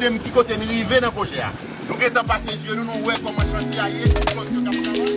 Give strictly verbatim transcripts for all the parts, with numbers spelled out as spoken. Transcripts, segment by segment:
Tande m ki kote n rive nan pwojè a. Nou gentan pase zye nou, nou wè kòman chantye a ye, pòs yo k ap travay.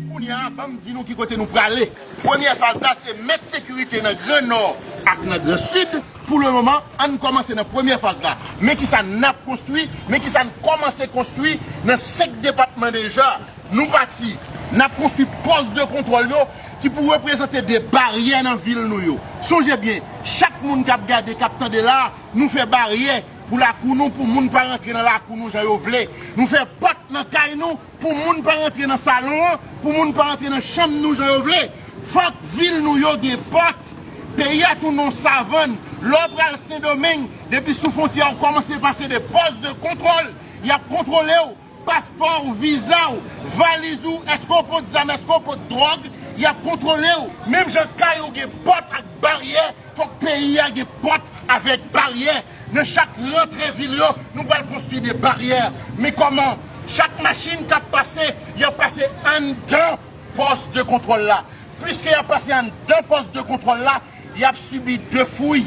Kounye a, ban m di nou ki kote nou prale. Premyè faz la, se met sekirite nan Gran Nò ak nan Gran Sid. Pou le moman, ann kòmanse nan premyè faz la. Men kisa n ap konstwi, men kisa n kòmanse konstwi nan senk depatman deja. Nou pati, n ap konstwi pòs de kontwòl yo ki pou reprezante de baryè nan vil nou yo. Sonje byen, chak moun k ap gade, k ap tande la, nou fè baryè pou lakou nou, pou moun pa rantre nan lakou nou jan yo vle. Nou fè pòt nan kay nou, pou moun pa rantre nan salon an, pou moun pa rantre nan chanm nou jan yo vle. Fòk vil nou yo gen pòt. Peyi a tounen yon savann. Lè w pral Sendomeng, depi sou fwontyè a, w kòmanse pase de pòs de kontwòl. Y ap kontwole w, paspò w, viza w, valiz ou, èske w pot zam, èske w pot dwòg, y ap kontwole w. Menm jan kay ou gen pòt ak baryè, fòk peyi a gen pòt avèk baryè. Nan chak rantre vil yo, nou pral konstwi de baryè. Men kòman? Chak machin k ap pase, y ap pase anndan pòs de kontwòl la. Piske y ap pase anndan pòs de kontwòl la, y ap sibi de fouy.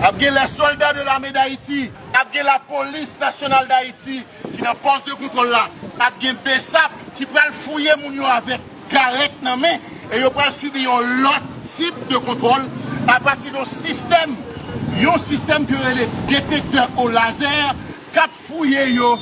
Ap gen les soldats de l'armée d'Haïti, ap gen lapolis nasyonal Dayiti ki nan pòs de kontwòl la, ap gen BSAP ki pral fouye moun yo avèk karèt nan men, e yo pral sibi yon lòt tip de kontwòl apati de yon sistèm, yon sistèm ke yo rele detektè o lazè, k ap fouye yo,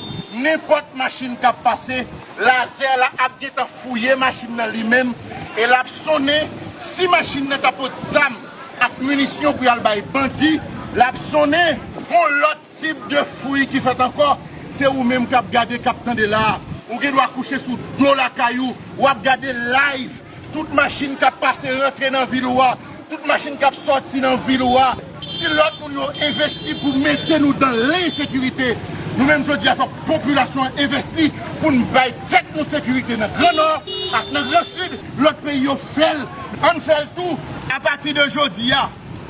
nenpòt machin k ap pase, lazè la ap gentan fouye machin nan li menm, e l ap sonnen. Si machin nan ta pot zam ak minisyon pou y al bay bandi, l ap sonnen. Yon lòt tip de fouy ki fèt ankò, se ou menm k ap gade, k ap tande la a. Ou gen dwa kouche sou do lakay ou, w ap gade live tout machin k ap pase rantre nan vil ou a, tout machin k ap sòti nan vil ou a. Si lòt moun yo envesti pou mete nou dan lensekirite, nou menm jodi a fòk popilasyon an envesti pou n bay tèt nou sekirite nan Gran Nò ak nan Gran Sid. Lòt peyi yo fè l, ann fè l tou. Apati de jodi a,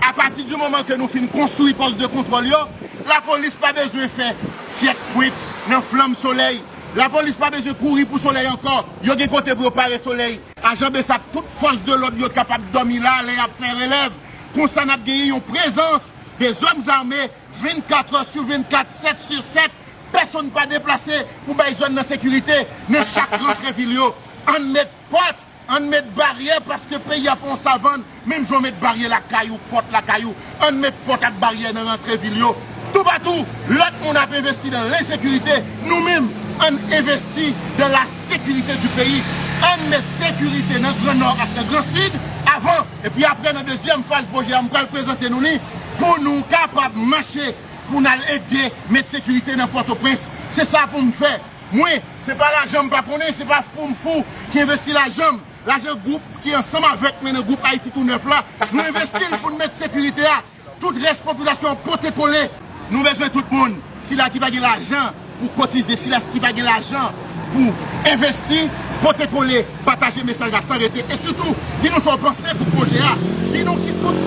apati di moman ke nou fin konstwi pòs de kontwòl yo, lapolis pa bezwen fè checkpoint nan flanm solèy. Lapolis pa bezwen kouri pou solèy ankò. Yo gen kote pou yo pare solèy. Ajan BSAP, tout fòs de lòd yo kapab dòmi la lè y ap fè relèv. Konsa n ap genyen yon prezans de zòm zame vennkat è sou vennkat, sèt sou sèt. Pèsonn pa deplase pou bay zòn nan sekirite nan chak rantre vil yo. Ann met pòt, ann met baryè, paske peyi a pa yon savann. Menm jan w met baryè lakay ou, pòt lakay ou, ann met pòt ak baryè nan rantre vil yo. Toupatou, lòt moun ap envesti nan lensekirite, nou menm, ann envesti dans la sécurité du pays. Ann met sekirite nan Gran Nò ak nan Gran Sid avan. Epi apre, nan dezyèm faz pwojè a, m pral prezante nou li pou nou kapab mache, pou n al ede met sekirite nan Pòtoprens. Se sa pou m fè. Mwen, se pa lajan m pa konnen, se pa fou m fou ki envesti lajan m. Lajan gwoup ki ansanm avèk mwen nan gwoup Ayiti Tou Nèf la, nou envesti l pou n met sekirite a. Tout rès popilasyon an pote kole. Nou bezwen tout moun. Sila ki pa gen lajan pou kotize, sila ki pa gen lajan pou envesti, pote kole, pataje mesaj la san rete. E sitou, di nou sa w panse pou pwojè a. Di nou ki tout,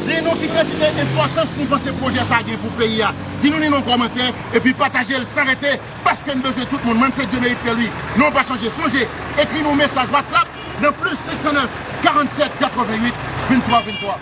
di nou ki kantite enpòtans nou panse pwojè sa a gen pou peyi a. Di nou li nan kòmantè, epi pataje l san rete. Paske n bezwen tout moun. Mwen, se Dieumerit Pierre Louis. Non pa chanje. Sonje, ekri nou mesaj WhatsApp nan plis senk san nèf, karannsèt, katrevennuit, venntwa, venntwa.